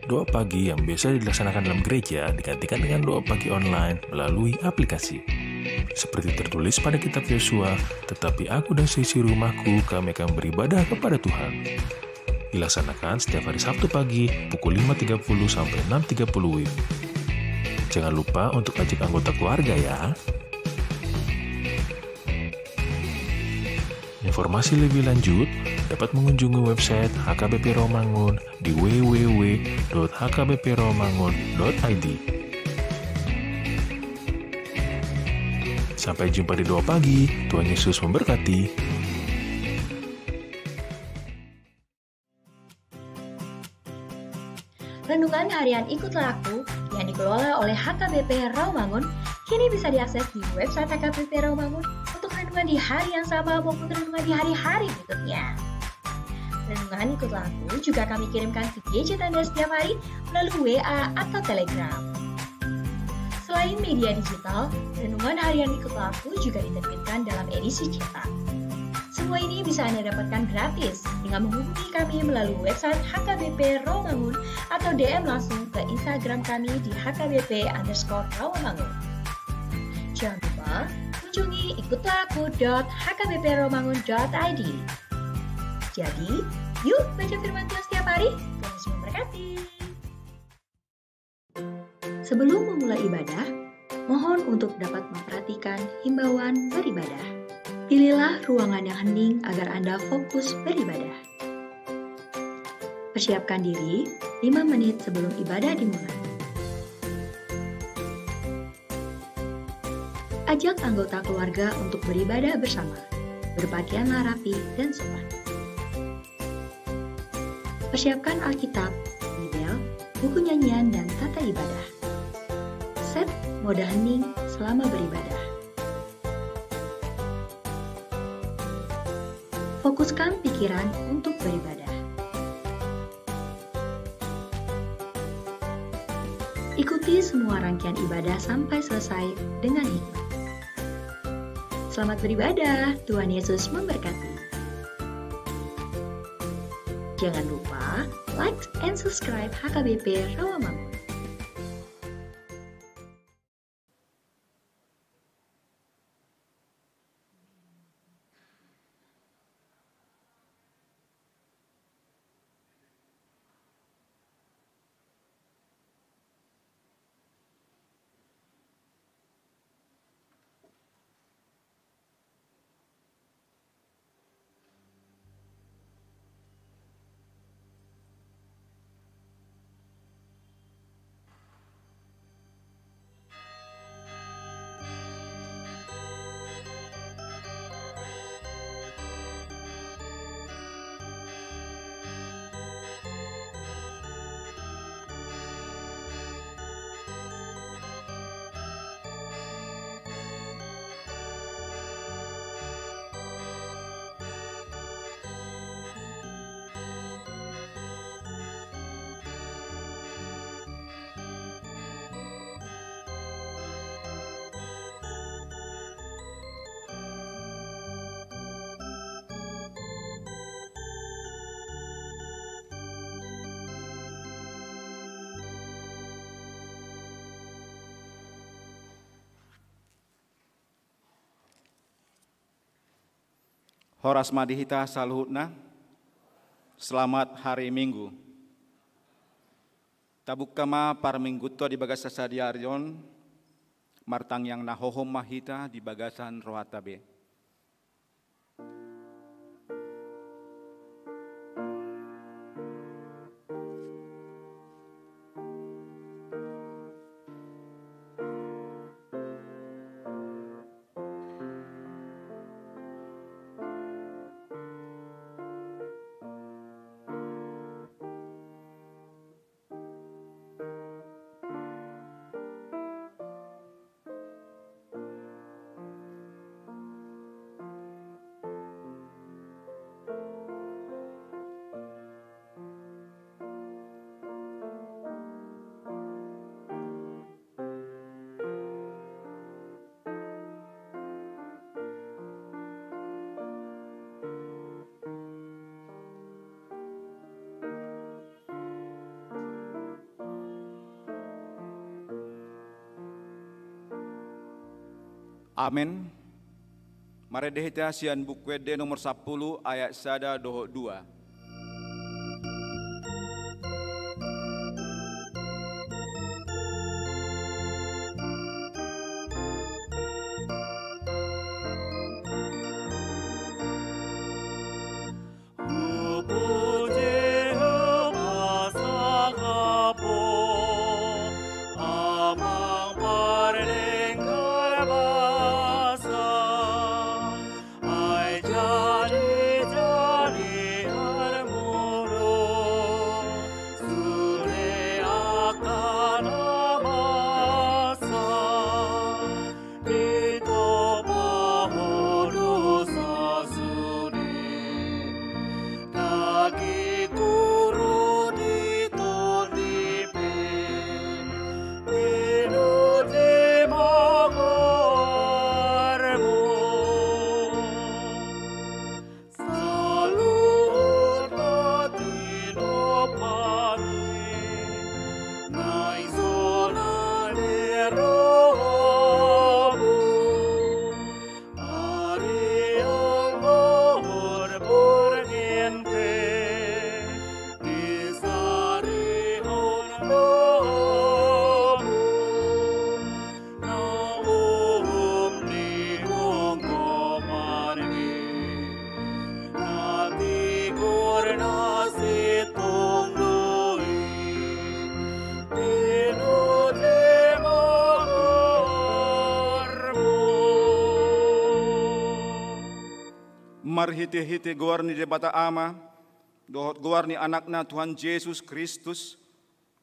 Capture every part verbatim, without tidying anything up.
Doa pagi yang biasa dilaksanakan dalam gereja digantikan dengan doa pagi online melalui aplikasi. Seperti tertulis pada kitab Yosua, "Tetapi aku dan seisi rumahku, kami akan beribadah kepada Tuhan." Dilaksanakan setiap hari Sabtu pagi pukul lima tiga puluh sampai enam tiga puluh W I B. Jangan lupa untuk ajak anggota keluarga ya. Informasi lebih lanjut dapat mengunjungi website H K B P Rawamangun di w w w dot h k b p rawamangun dot i d. Sampai jumpa di doa pagi. Tuhan Yesus memberkati. Renungan Harian Ikutlah Aku yang dikelola oleh H K B P Rawamangun kini bisa diakses di website H K B P Rawamangun untuk renungan di hari yang sama maupun renungan di hari-hari berikutnya. Renungan Ikutlah Aku juga kami kirimkan ke gadget Anda setiap hari melalui W A atau Telegram. Selain media digital, Renungan Harian Ikutlah Aku juga diterbitkan dalam edisi cetak. Semua ini bisa Anda dapatkan gratis dengan menghubungi kami melalui website H K B P Rawamangun atau D M langsung ke Instagram kami di H K B P underscore Rawamangun. Jangan lupa kunjungi ikutlah aku dot h k b p rawamangun dot i d. Jadi, yuk baca firman Tuhan setiap hari. Tuhan Yesus memberkati. Sebelum memulai ibadah, mohon untuk dapat memperhatikan himbauan beribadah. Pilihlah ruangan yang hening agar Anda fokus beribadah. Persiapkan diri lima menit sebelum ibadah dimulai. Ajak anggota keluarga untuk beribadah bersama. Berpakaianlah rapi dan sopan. Persiapkan Alkitab, Bibel, buku nyanyian, dan tata ibadah. Set mode hening selama beribadah. Fokuskan pikiran untuk beribadah. Ikuti semua rangkaian ibadah sampai selesai dengan hikmat. Selamat beribadah, Tuhan Yesus memberkati. Jangan lupa like and subscribe H K B P Rawamangun. Horas ma di hita saluhutna. Selamat hari Minggu. Tabuka ma parminggunta di bagasan sadari on, martangiang na hohom ma hita di bagasan rohanta be. Amen. Marende hita sian Buku Ende nomor sampulu ayat sada dohot dua. Hupuji, hupasangap Ho, Amang pardenggan basa, ai jadi-jadi armu do sude angka na masa. Ditopa Ho dosa sude, dagingku ro di tondi pe, pinuji ma goarmu. Saluhut na tinopa ni naisona ni rohamu, ari on dohot borngin pe disarihon rohamu. Na uhum ni gomgom ari, na tigor na sintong do i, pinuji ma goarmu. Marhite-hite goar ni Debata Ama, dohot goar ni Anakna Tuhan Jesus Kristus,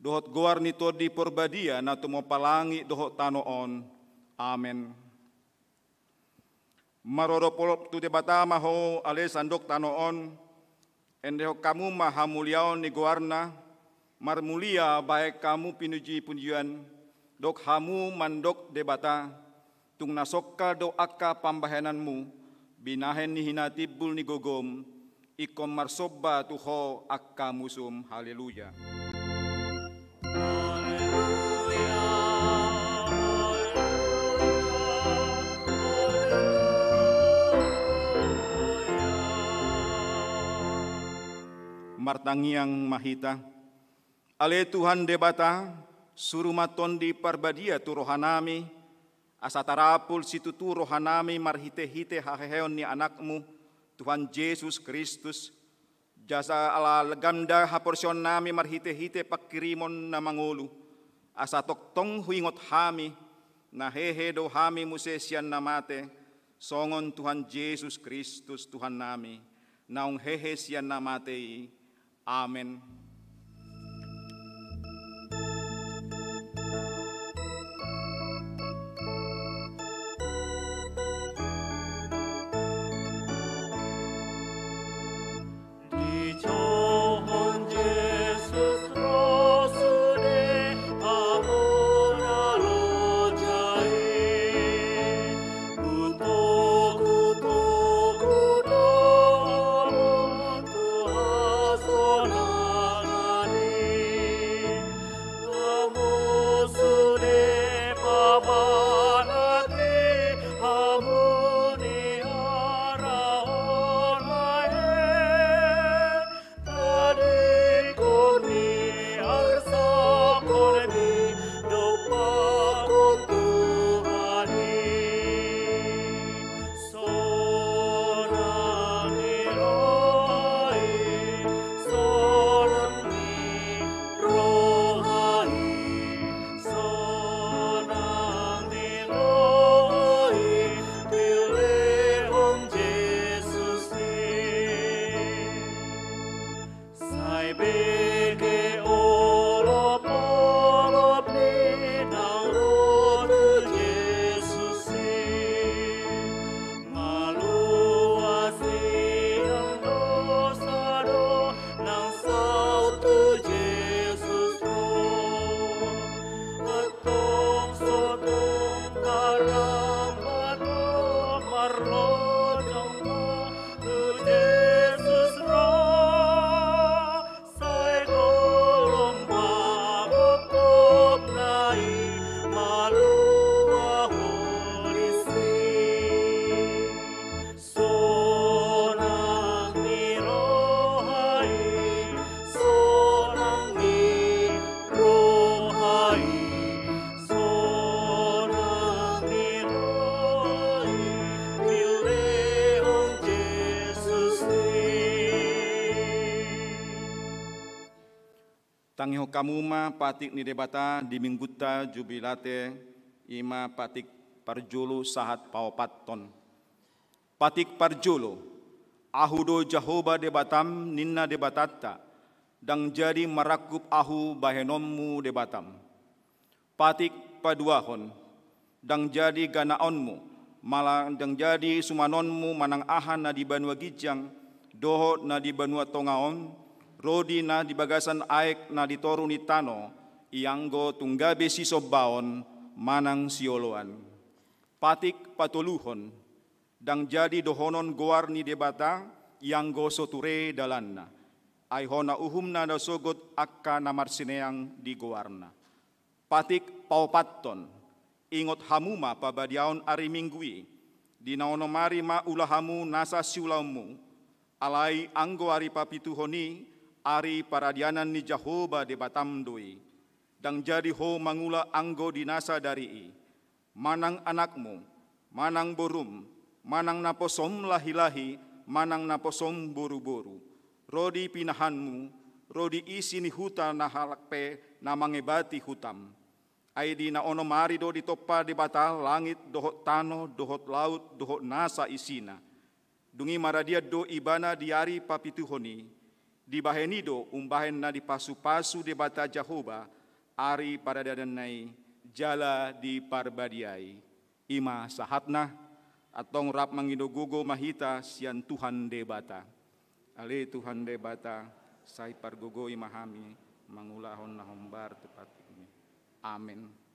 dohot goar ni Tondi Porbadia na tumompa langit dohot tano on. Amen. Marodop-odop tu Debata ma ho ale sandok tano on, endehon hamu ma hamuliaon ni goarna, marmulia bahen hamu pinuji-pujian, dok hamu mandok Debata, tung na songkal do angka pambahenanmu, binahen ni hinatimbul ni gogom, ingkon marsomba tu Ho angka musum. Haleluya. Haleluya, haleluya, haleluya. Martangiang ma hita. Ale Tuhan Debata, suru ma Tondi Parbadia tu rohanami, asa tarapul situtu rohanami marhite-hite haheheon ni Anakmu, Tuhan Jesus Kristus, jala ala ganda haporseaonnami marhite-hite panghirimon na mangolu, asa tongtong huingot hami, na hehe do hami muse sian na mate, songon Tuhan Jesus Kristus Tuhannami, naung hehe sian na mate i. Amen. Dijouhon Jesus ro sude amona loja i, hutogu-togu do hamu tu hasonangan. Tangihon hamu ma patik ni Debata di minggunta Jubilate, i ma patik parjolo sahat paopathon. Patik parjolo. Ahu do Jahowa Debatam, ninna Debatanta, ndang jadi marangkup ahu bahenonmu Debatam. Patik paduahon. Ndang jadi ganaonmu, manang ndang jadi sumanonmu manang aha na di banua ginjang dohot na di banua tonga on, ro di na di bagasan aek na di toru ni tano, ianggo tung gabe sisombaon manang sioloan. Patik patoluhon. Ndang jadi dohonon goar ni Debata, ianggo so ture dalanna. Ai hona uhumna do sogot angka na marsineang di goarna. Patik paopathon. Ingot hamu ma pabadiaon ari Minggu i. Di na onom ari ma ula hamu nasa siulaonmu. Alai anggo ari papituhon i, ari paradianan ni Jahowa Debatam do i. Ndang jadi ho mangula anggo di na sadari i. Manang anakmu, manang borum, manang naposom lahilahi, manang naposom boruboru, ro di pinahanmu, ro di isi ni huta na halak pe na mangebati hutam. Ai di na onom ari do ditompa Debata langit dohot tano dohot laut dohot nasa isina. Dung i maradian do ibana di ari papituhon i, dibahen i do umbahen na dipasupasu Debata Jahowa ari paradiananna i jala diparbadiai. I ma sahatna. Antong rap mangido gogo ma hita sian Tuhan Debata. Ale Tuhan Debata, sai pargogoi ma hami mangulahon na hombar tu patikmi. Amen.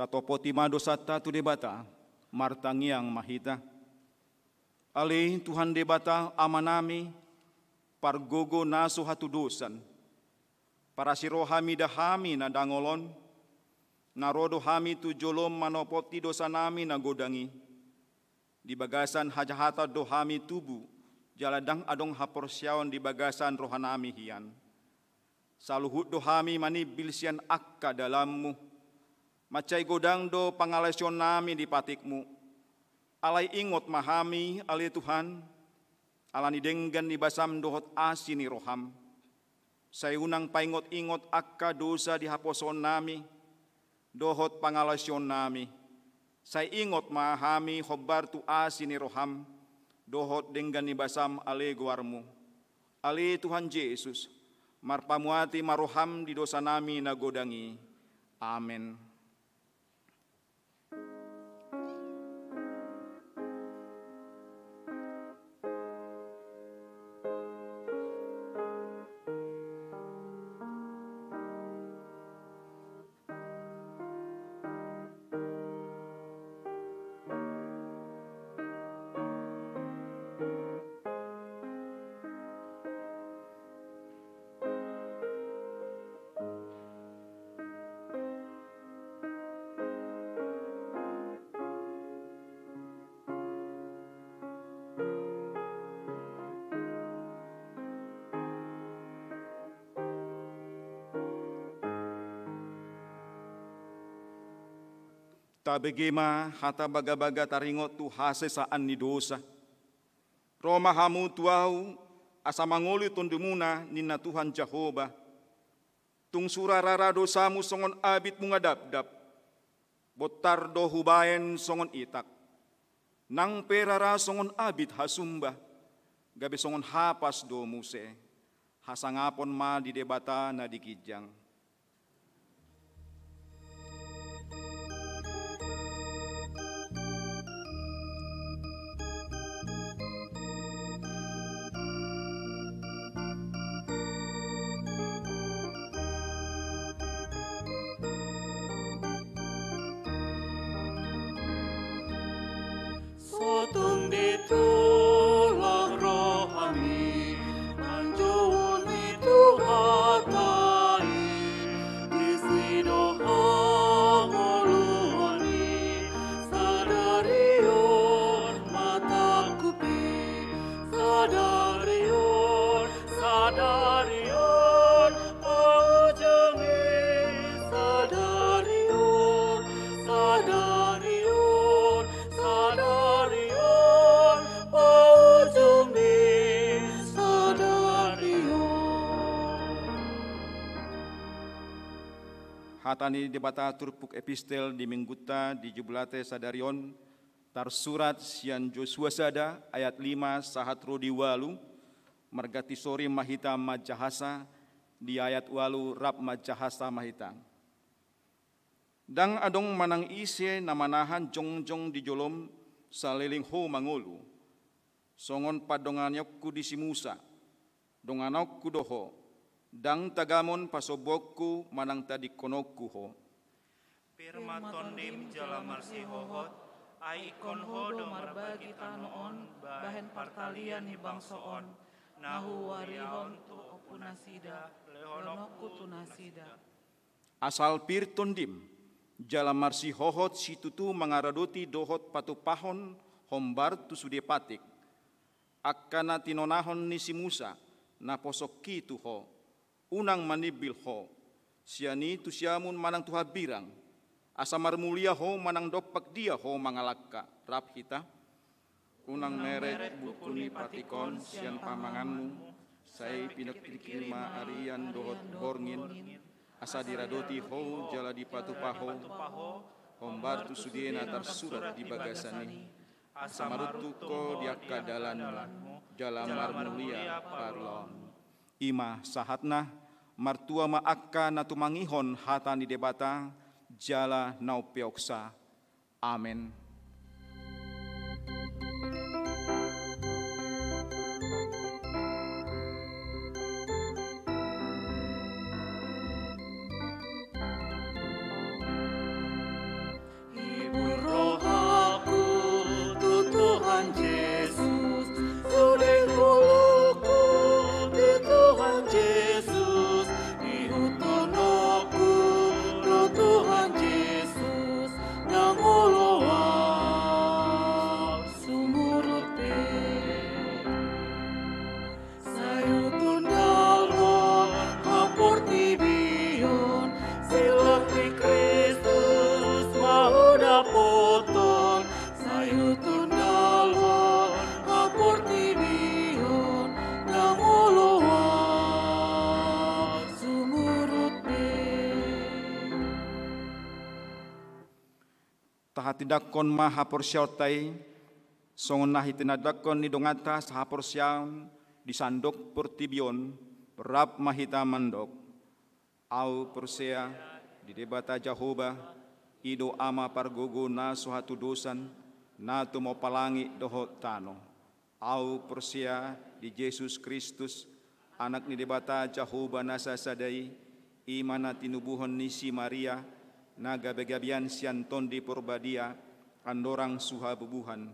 Tatopoti ma dosanta tu Debata, martangiang ma hita. Ale Tuhan Debata Amanami, pargogo na so hatudosan, parasi roha mida hami na dangol on, na ro do hami tu jolom manopoti dosanami na godang i. Di bagasan hajahatan do hami tubu, jala ndang adong haporseaon di bagasan rohanami hian. Saluhut do hami manimbil sian angka dalanmu. Mansai godang do pangalaosionnami di patikmu. Alai ingot ma hami, ale Tuhan, ala ni denggan ni basam dohot asi ni roham. Sai unang paingot-ingot angka dosa di haposoonnami dohot pangalaosionnami. Sai ingot ma hami hombar tu asi ni roham dohot denggan ni basam ale goarmu. Ale Tuhan Jesus, marpamuati ma roham di dosanami na godang i. Amen. Tabege ma hata bagabaga taringot tu hasesaan ni dosa. Ro ma hamu tu ahu, Asa mangolu tondimuna, ninna Tuhan Jahowa. Tung sura rara dosamu songon abit bunga dabdab, bontar do hubaen songon itak. Nang pe rara songon abit hasumba, gabe songon hapas do muse. Hasangapon ma di Debata na di ginjang. Sotung ditulak rohami, manjouhon ni Tuhanta i, disi do hangoluan i, sadari on ma tangkupi, sadari on, sadari on, paujungi, sadari on, sadari on, sadari on, paujungi, sadari on. Hata ni Debata turpuk epistel di Minggunta di Jubilate sadari on, tarsurat sian Josua sada ayat lima sahat ro di ualu, marganti sori ma hita manjahasa di ayat ualu rap manjahasa ma hita. Ndang adong manang ise na manahan jongjong di jolom saleleng ho mangolu, songon pandonganionku di si Musa, donganonku do ho, ndang tagamon pasombuonku manang tadingkononku ho. Pir ma tondim jala marsihohot, ai ingkon ho do marbagi tano on bahen partalian ni bangso on, na huuarihon tu ompunasida, lehononku tu nasida. Asal pir tondim, jala marsihohot situtu mangaradoti dohot patupahon hombar tu sude patik, angka na tinonahon ni si Musa, na posongki tu ho, unang manimbil ho, sian i tu siamun manang tu hambirang, asa marmulia ho manang dompak dia ho mangalangka. Rap hita. Unang merek buku ni patik on sian pamanganmu, sai piningkiri ma arian dohot borngin, asa diradoti ho jala dipatupa ho, hombar tu sude na tarsurat di bagasan i, asa maruntung ho di angka dalanmu, jala marmulia parulaonmu. I ma sahatna. Martua ma angka na tumangihon hata ni Debata, jala na umpeopsa. Amen. Hibur rohangku tu Tuhan Jesus, sude ngolungku tu Tuhan Jesus, ihuthon nongku tu Tuhan Jesus, ndang oloan sumurut be. Sai hutundalhon haportibion, silang ni Kristus ma hudapothon. Sai hutundalhon haportibion, ndang oloan sumurut be. Tahatindangkon ma haporseaonta i, songon na hitinandangkon ni donganta sahaporseaon di sandok portibi on. Rap ma hita mandok. Ahu porsea di Debata Jahowa, i do Ama pargogo na so hatudosan, na tumompa langit dohot tano. Ahu porsea di Jesus Kristus, Anak ni Debata Jahowa na sasada i, i ma na tinubuhon ni si Maria, na gabegabean sian Tondi Porbadia, andorang so habubuhan.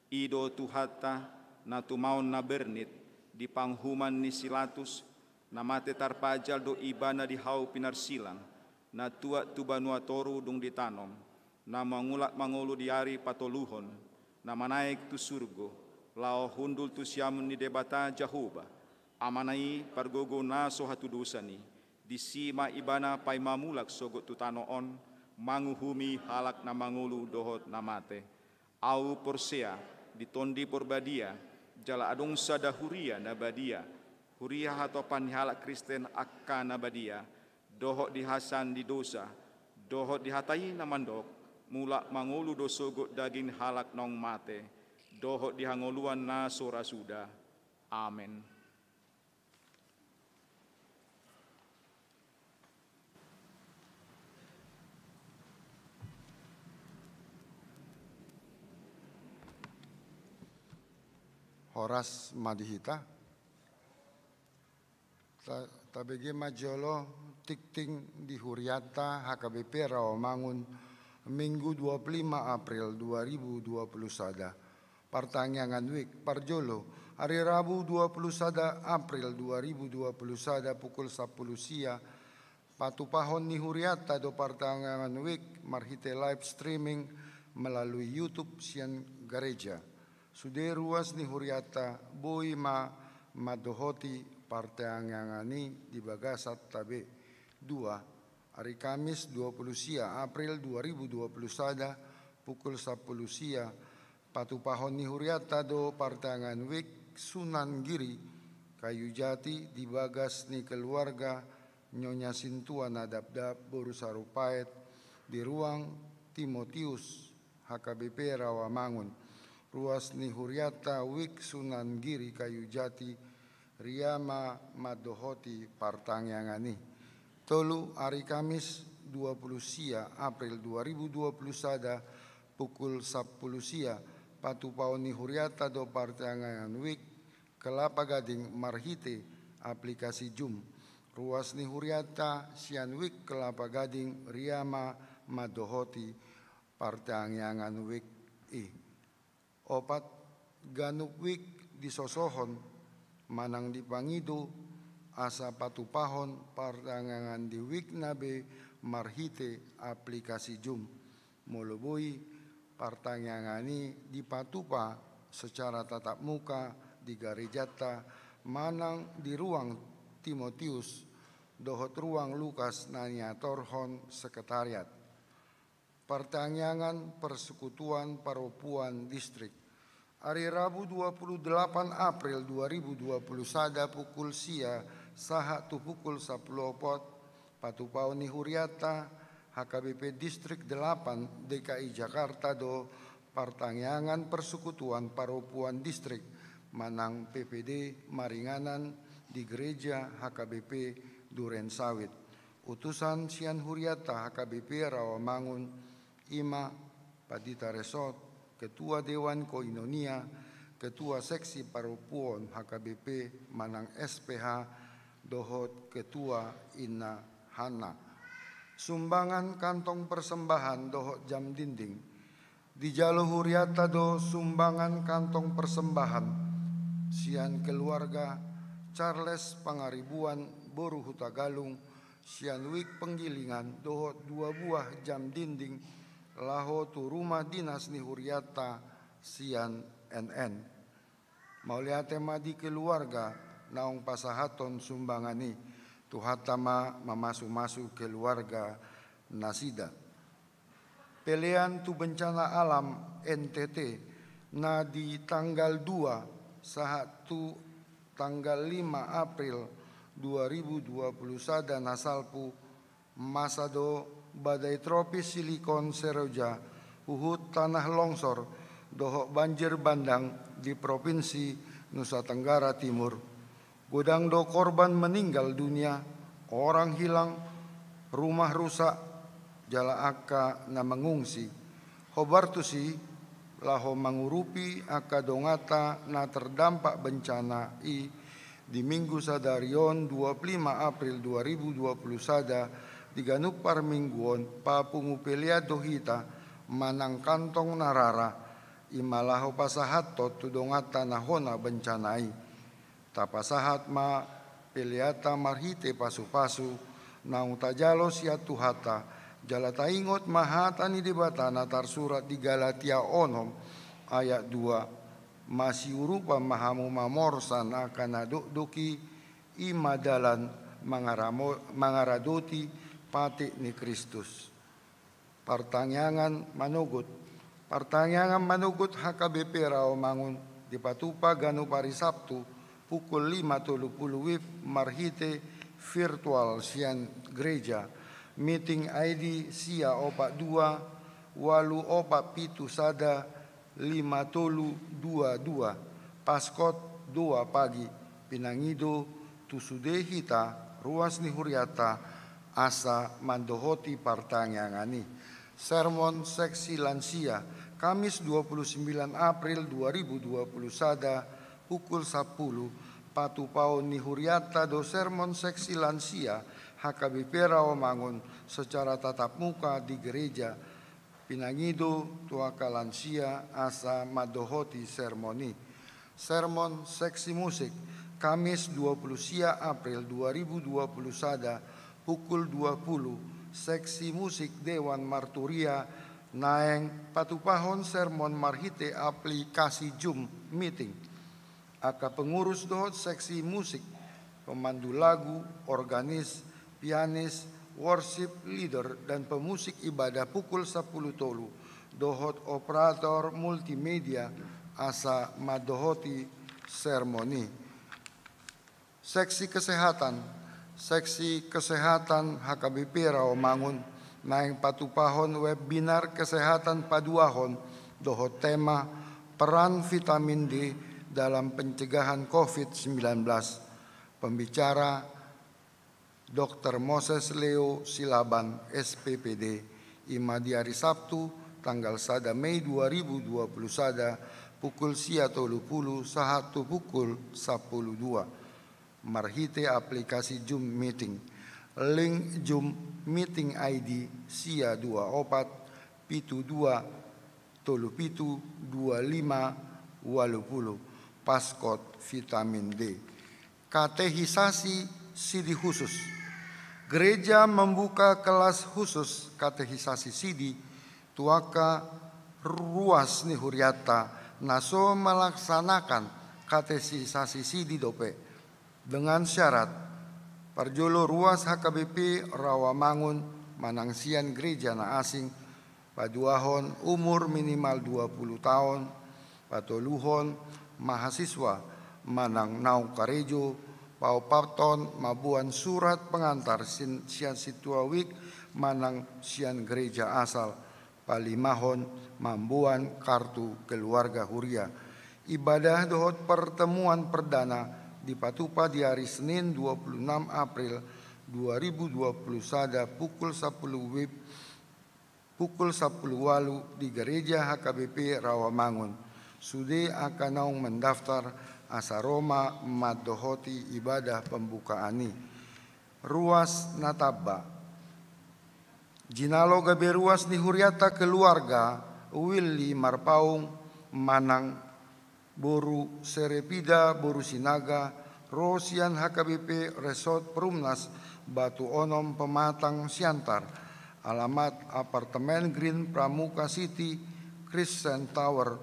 I do Tuhanta, na tumaon na bernit, di panguhuman ni si Latus, na mate tarpajal do Ibana di hau pinarsilang, na tuat tu banua toru dung ditanom, na mangulak mangolu di ari patoluhon, na manaek tu surgo, laho hundul tu siamun ni Debata Jahowa, Amana i pargogo na so hatudosan i. Disi ma Ibana paima mulak sogot tu tano on, manguhumi halak na mangolu dohot na mate. Ahu porsea di Tondi Porbadia, Jala adong sada huria na badia, huria hatopan ni halak Kristen angka na badia, dohot di hasaan ni dosa, dohot di hata i na mandok, mulak mangolu do sogot daging halak naung mate, dohot di hangoluan na so ra suda. Amen. Horas ma di hita. Ta-, tabege ma jolo tingting di hurianta H K B P Rawamangun, Minggu dua puluh lima April dua ribu dua puluh sada. Partangiangan wijk, parjolo, ari Rabu dua puluh sada April dua ribu dua puluh sada pukul sampulu sia, patupahon ni hurianta do partangiangan wijk marhite live streaming melalui YouTube sian gareja. Sude ruas ni hurianta boi ma mandohoti partangiangan i di bagasan tabe. Dua, ari Kamis dua puluh sia April dua ribu dua puluh sada pukul sampulu sia, patupahon ni hurianta do partangiangan wijk Sunan Giri Kayu Jati di bagas ni keluarga Nyonya Sintua Nadapdap boru Sarupaet di ruang Timotius H K B P Rawamangun. Ruas ni hurianta wijk Sunan Giri Kayu Jati, ria ma mandohoti partangiangan i. Tolu, ari Kamis dua puluh sia April dua ribu dua puluh sada pukul sampulu sia, patupahon ni hurianta do partangiangan wijk Kelapa Gading marhite aplikasi Zoom. Ruas ni hurianta sian wijk Kelapa Gading ria ma mandohoti partangiangan wijk i. Opat, ganup wijk disosohon manang dipangido asa patupahon partangiangan di wijk na be marhite aplikasi Zoom. Molo boi, partangiangan i dipatupa secara tatap muka di garejanta manang di ruang Timotius dohot ruang Lukas na niatorhon sekretariat. Partangiangan Persekutuan Parompuan Distrik. Ari Rabu dua puluh delapan April dua ribu dua puluh sada pukul sia sahat tu pukul sampulu opat, patupahon ni hurianta H K B P Distrik delapan D K I Jakarta do partangiangan Persekutuan Parompuan Distrik manang P P D maringanan di Gereja H K B P Duren Sawit. Utusan sian hurianta H K B P Rawamangun, i ma Pandita Resort, Ketua Dewan Koinonia, Ketua Seksi Parompuon H K B P manang S P H, dohot Ketua Inna Hanna. Sumbangan kantong persembahan dohot jam dinding. Dijalo hurianta do sumbangan kantong persembahan sian keluarga Charles Pangaribuan boru Hutagalung sian wijk Penggilingan dohot dua buah jam dinding laho tu rumah dinas ni hurianta sian N N. Mauliate ma di keluarga naung pasahathon sumbangan i. Tuhanta ma mamasumasu keluarga nasida. Pelean tu bencana alam N T T na di tanggal dua sahat tu tanggal lima April dua ribu dua puluh sada na salpu, masa do badai tropis Siklon Seroja, huhut tanah longsor dohot banjir bandang di Provinsi Nusa Tenggara Timur. Godang do korban meninggal dunia, orang hilang, rumah rusak, jala angka na mengungsi. Hombar tusi, laho mangurupi angka donganta na terdampak bencana i, di Minggu sadari on dua puluh lima April dua ribu dua puluh sada, di ganup parmingguon papungu pelean do hita manang kantong na rara, i ma laho pasahathon tu donganta na hona bencana i. Tapasahat ma peleanta marhite pasupasu naung tajalo sian Tuhanta, jala taingot ma hata ni Debata na tarsurat di Galatia onom ayat dua: Masiurupan ma hamu mamorsan angka na dokdok i, i ma dalan mangaramo-, mangaradoti patik ni Kristus. Partangiangan manogot. Partangiangan manogot H K B P Rawamangun. dipatupa ganup ari Sabtu pukul lima tolu pulu WIB marhite virtual sian gereja. Meeting I D sia opat dua, ualu opat pitu sada, lima tolu dua dua, passcode dua pagi. Pinangido tu sude hita ruas ni huriata asa mandohoti partangiangan i. Sermon seksi lansia, Kamis dua puluh sembilan April dua ribu dua puluh sada, pukul sapulu, patupaon ni huriata do sermon seksi lansia H K B P Rawamangun secara tatap muka di gereja. Pinangido tu angka lansia asa mandohoti sermon i. Sermon seksi musik, Kamis dua puluh sia April dua ribu dua puluh sada, pukul dua pulu, seksi musik Dewan Marturia naeng patupahon sermon marhite aplikasi Zoom meeting. Angka pengurus dohot seksi musik, pemandu lagu, organis, pianis, worship leader, dan pemusik ibadah pukul sapulu tolu, dohot operator multimedia asa mandohoti sermon i. Seksi kesehatan, seksi kesehatan H K B P Rawamangun naeng patupahon webinar kesehatan paduahon dohot tema peran vitamin D dalam pencegahan covid sembilan belas. Pembicara, Dokter Moses Leo Silaban, S P P D, i ma di ari Sabtu, tanggal sada Mei dua ribu dua puluh sada, pukul sia tolu pulu sahat tu pukul sapulu dua, marhite aplikasi Zoom meeting. Link Zoom meeting I D sia dua opat pitu dua tolu pitu dua lima ualu pulu, passcode vitamin D. Katehisasi sidi khusus. Gereja membuka kelas khusus katehisasi sidi tu angka ruas ni huriata na so melaksanakan katehisasi sidi dope, dengan syarat: parjolo, ruas H K B P Rawamangun manang sian gereja na asing, paduahon, umur minimal dua pulu taon, patoluhon, mahasiswa manang naung karejo, paopathon, mamboan surat pengantar sin-, sian sintua wijk manang sian gereja asal, palimahon, mamboan kartu keluarga huria. Ibadah dohot pertemuan perdana dipatupa di ari Senin dua pulu enam April dua ribu dua pulu sada pukul sapulu WIB, pukul sapulu ualu di Gereja H K B P Rawamangun. Sude angka naung mendaftar asa ro ma mandohoti ibadah pembukaan i. Ruas na tamba. Jinalo gabe ruas ni huriata keluarga Willy Marpaung manang boru Serepida boru Sinaga, ro sian H K B P Resort Perumnas Batu Onom Pematang Siantar. Alamat apartemen Green Pramuka City, Crescent Tower,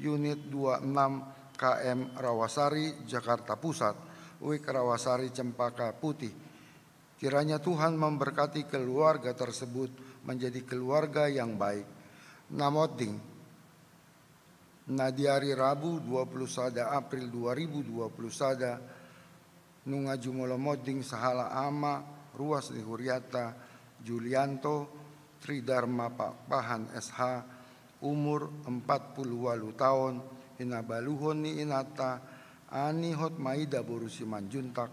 unit dua enam K M Rawasari, Jakarta Pusat, wijk Rawasari Cempaka Putih. Kiranya Tuhan memberkati keluarga tersebut menjadi keluarga yang baik. Na monding. Na di ari Rabu dua pulu sada April dua ribu dua pulu sada, nunga jumolo monding sahala ama ruas ni huriata, Julianto Tridarma Pakpahan S H, umur empat pulu ualu taon, hinabaluhon ni inanta, Ani Hotmaida boru Simanjuntak,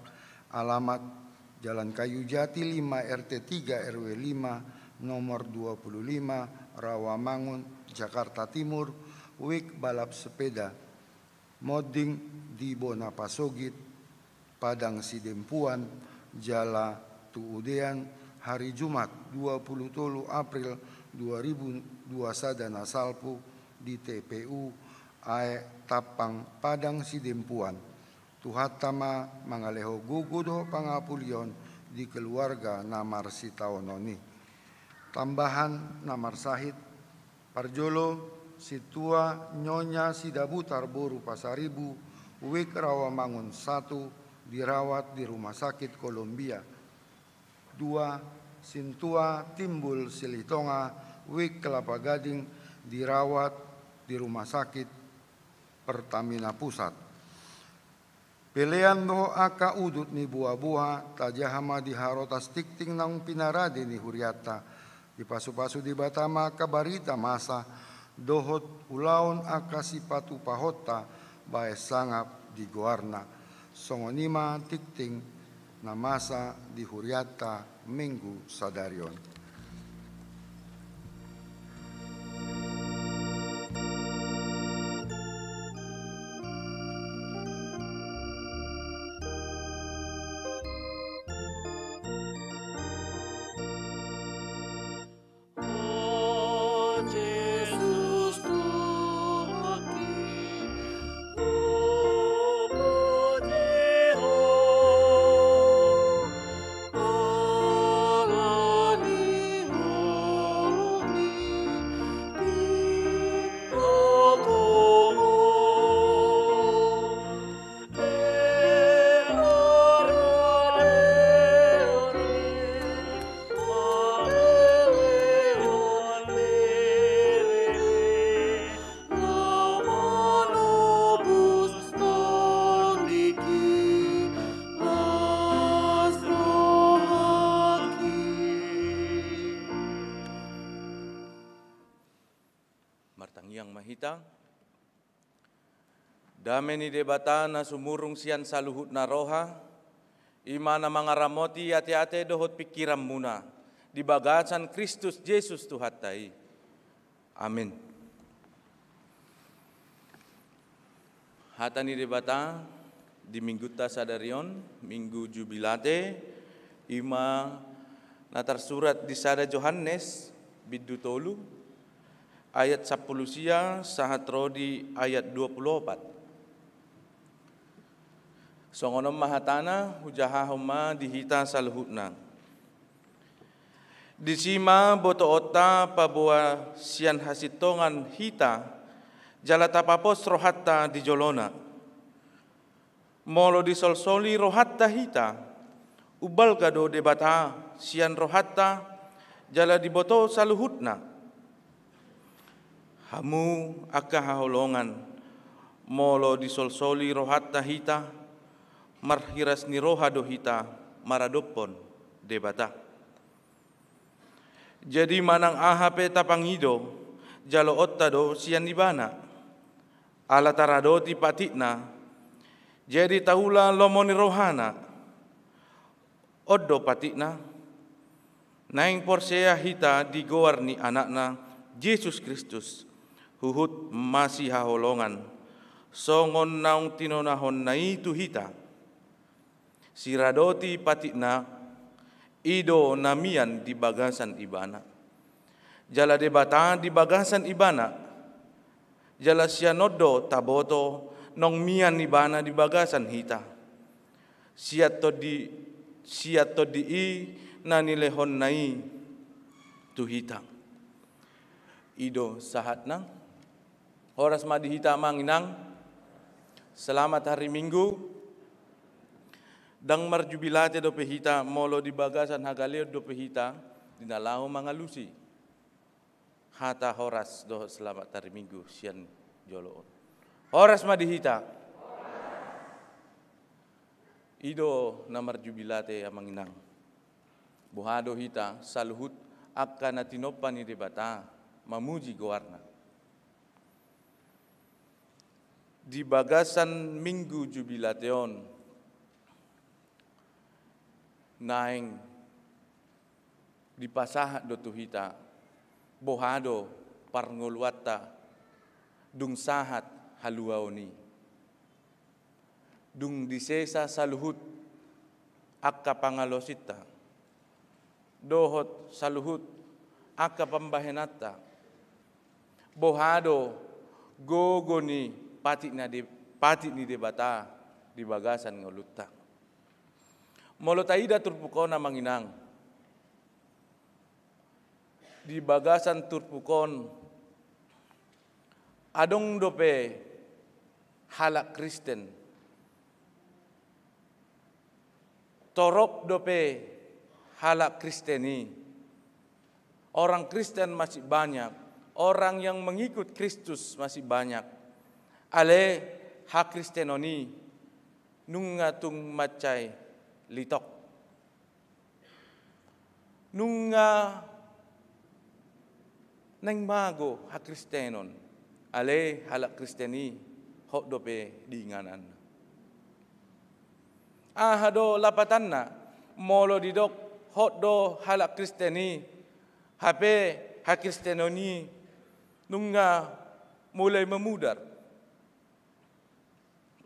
alamat Jalan Kayu Jati lima, R T tiga, R W lima, nomor dua pulu lima, Rawamangun, Jakarta Timur, wijk balap sepeda. Monding di Bona Pasogit, Padang Sidempuan, jala tu udean, hari Jumat dua pulu tolu April dua ribu dua sada na salpu, di T P U Aek Tampang, Padang Sidempuan. Tuhanta ma mangalehon gogo dohot pangapulion di keluarga na marsitaonon i. Tambahan na marsahit. Parjolo, sintua Nyonya Sidabutar boru Pasaribu, wijk Rawamangun satu, dirawat di Rumah Sakit Kolombia. Dua, sintua Timbul Silitonga, wijk Kelapa Gading, dirawat di Rumah Sakit Pertamina Pusat. Pelean dohot angka udut ni boaboa tajaha ma di harotas tingting naung pinarade ni hurianta, dipasupasu Debata ma angka barita masa dohot ulaon angka sipatupaonta bahen sangap di goarna. Songon i ma tingting na masa di hurianta Minggu sadari on. Martangiang ma hita. Dame ni Debata na sumurung sian saluhutna roha, i ma na mangaramoti ateate dohot pingkiranmuna di bagasan Kristus Jesus Tuhanta i. Amin. Hata ni Debata di Minggunta sadari on, Minggu Jubilate, i ma na tarsurat di sada Johannes, bindu tolu, ayat sampulu sia sahat ro di ayat dua pulu opat. Songon on ma hatana, hujahahon ma di hita saluhutna. Disi ma botoonta paboa sian hasintongan hita, jala tapapos rohanta di jolona. Molo disolsoli rohanta hita, umbalga do Debata sian rohanta, jala diboto saluhutna. Hamu angka haholongan, molo disolsoli rohanta hita, marhiras ni roha do hita maradophon Debata. Jadi manang aha pe tapangido, jaloonta do sian Ibana. Ala taradoti patikna, jadi taula lomo ni rohana. On do patikna, naeng porsea hita di goar ni Anakna, Jesus Kristus, huhut masihaholongan, songon naung tinonahonna i tu hita. Siradoti patikna, i do na mian di bagasan Ibana. Jala Debata di bagasan Ibana, jala sian on do taboto naung mian Ibana di bagasan hita. Sian Tondi, sian Tondi i na nilehonna i tu hita. I do sahatna. Horas ma di hita amang inang. Selamat hari Minggu. Ndang marjubilate dope hita molo di bagasan hagaleon dope hita di na laho mangalusi hata horas dohot selamat hari Minggu sian jolo on. Horas ma di hita. I do na marjubilate amang inang. Boha do hita saluhut angka na tinompa ni Debata mamuji goarna. Di bagasan Minggu Jubilate on, naeng dipasahat do tu hita, boha do parngoluanta dung sahat haluaon i. Dung disesa saluhut angka pangalosinta dohot saluhut angka pambahenanta, boha do gogo ni patik na di, patik ni Debata di bagasan ngolunta. Molo taida turpuk on amang inang, di bagasan turpuk on adong dope halak Kristen. Torop dope halak Kristen i. Orang Kristen masih banyak, orang yang mengikut Kristus masih banyak. Ale hakristenon i nunga tung mansai litok. Nunga naeng mago hakristenon, ale halak Kristen i hot dope di ingananna. Aha do lapatanna, molo didok hot do halak Kristen i, hape hakristenon i nunga mulai memudar.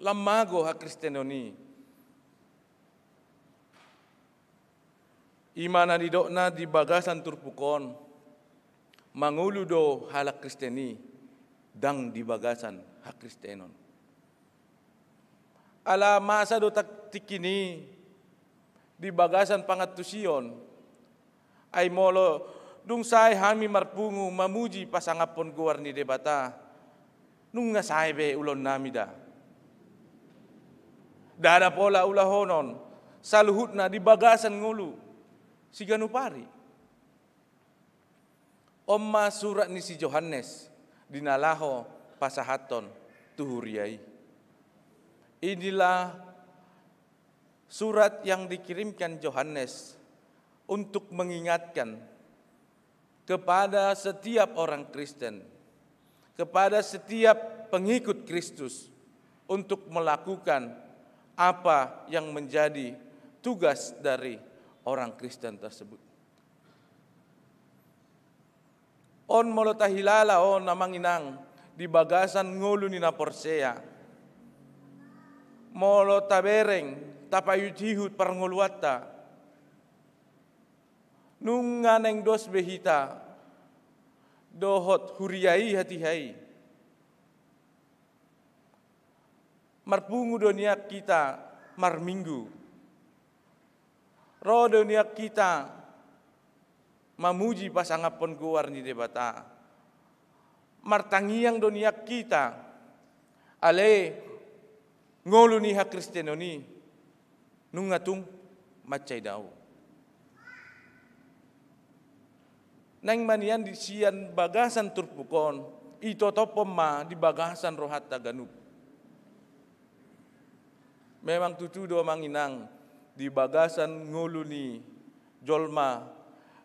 Lam mago hakristenon i. I ma na nidokna di bagasan turpuk on, mangolu do halak Kristen i, ndang di bagasan hakristenon. Ala masa do tak-, tingki i di bagasan pangantusion, ai molo dung sae hami marpungu mamuji pasangaphon goar ni Debata, nunga sae be ulaonnami da. Ndada pola ulahonon saluhutna di bagasan ngolu siganup ari. On ma surat ni si Johannes di na laho pasahathon tu huria i. Inilah surat yang dikirimkan Yohanes untuk mengingatkan kepada setiap orang Kristen, kepada setiap pengikut Kristus, untuk melakukan apa yang menjadi tugas dari orang Kristen tersebut. On molo tahilala on, amang inang, di bagasan ngolu ni na porsea. Molo tabereng, tapaihut-ihut parngoluanta, nunga naeng dos be hita dohot huria i hatiha i. Marpungu do nian hita marminggu. Ro do nian hita mamuji pasangaphon goar ni Debata. Martangiang do nian hita, ale ngolu ni hakristenon i nunga tung mansai dao. Naeng ma nian di sian bagasan turpuk on, itotophon ma di bagasan rohanta ganup. Memang tutu do, amang inang, di bagasan ngolu ni jolma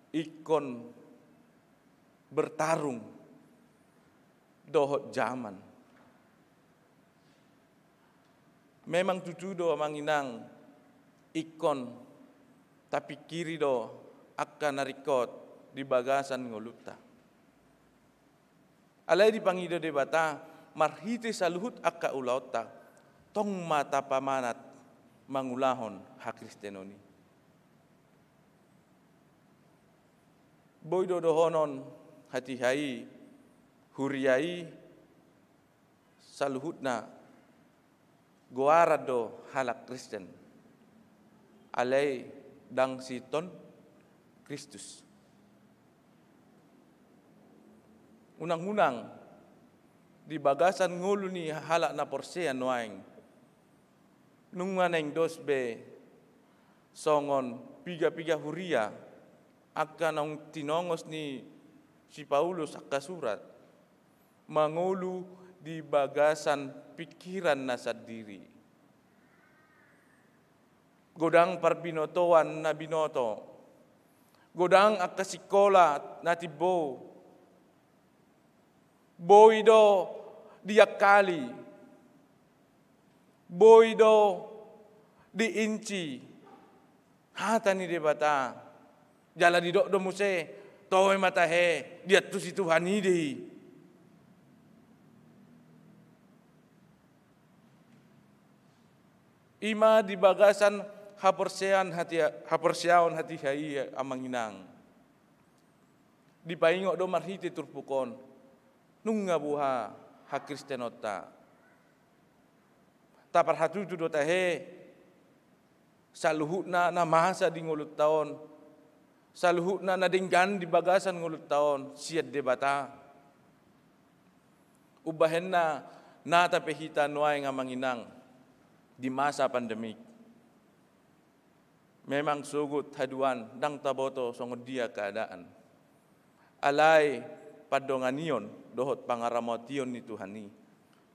ingkon bertarung dohot jaman. Memang tutu do, amang inang, ingkon tapingkiri do angka na ringkot di bagasan ngolunta. Alai dipangido Debata, marhite saluhut angka ulaonta, tong ma tapamanat mangulahon hakristenon i. Boi do dohonon hatiha i, huria i saluhutna goaran do halak Kristen, alai ndang siihuthon Kristus. Unang-unang di bagasan ngolu ni halak na porsea nuaeng, nunga naeng dos be songon piga-piga huria, angka naung tinongos ni si Paulus angka surat, mangolu di bagasan pingkiranna sandiri. Godang parbinotoan na binoto, godang angka sikola na timbo, boi do diangkali, boi do diinci hata ni Debata. Jala didok do muse, toe ma tahe, diantusi Tuhan i do i. I ma di bagasan haporseaon hati, haporseaon hatiha i, amang inang. Dipaingot do marhite turpuk on, nunga boha hakristenonta. Taparhatutu do tahe, saluhutna na masa di ngolunta on, saluhutna na denggan di bagasan ngolunta on sian Debata. Umbahen na, na tape hita nuaeng, amang inang, di masa pandemik. Memang sogot haduan, ndang taboto songon dia keadaan. Alai pandonganion dohot pangaramotion ni Tuhan i,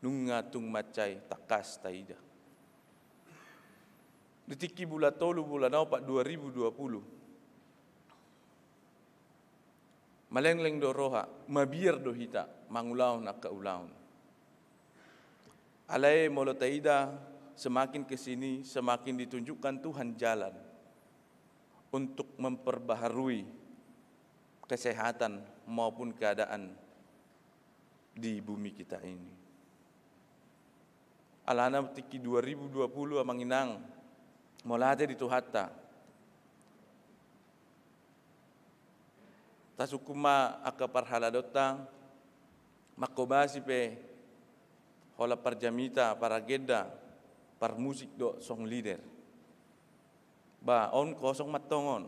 Nunga tung mansai tangkas taida. Di tingki bulan tolu, bulan opat dua ribu dua puluh, malengleng do roha, mabiar do hita mangulahon angka ulaon. Alai molo taida, semakin ke sini semakin ditunjukkan Tuhan jalan untuk memperbaharui kesehatan maupun keadaan di bumi kita ini. Alana tingki dua ribu dua puluh, amang inang, mauliate di Tuhanta. Tasungkun ma angka parhaladoanta, manghobasi pe holan parjamita, paragenda, parmusik dohot song leader. Ba on kosong mantong on.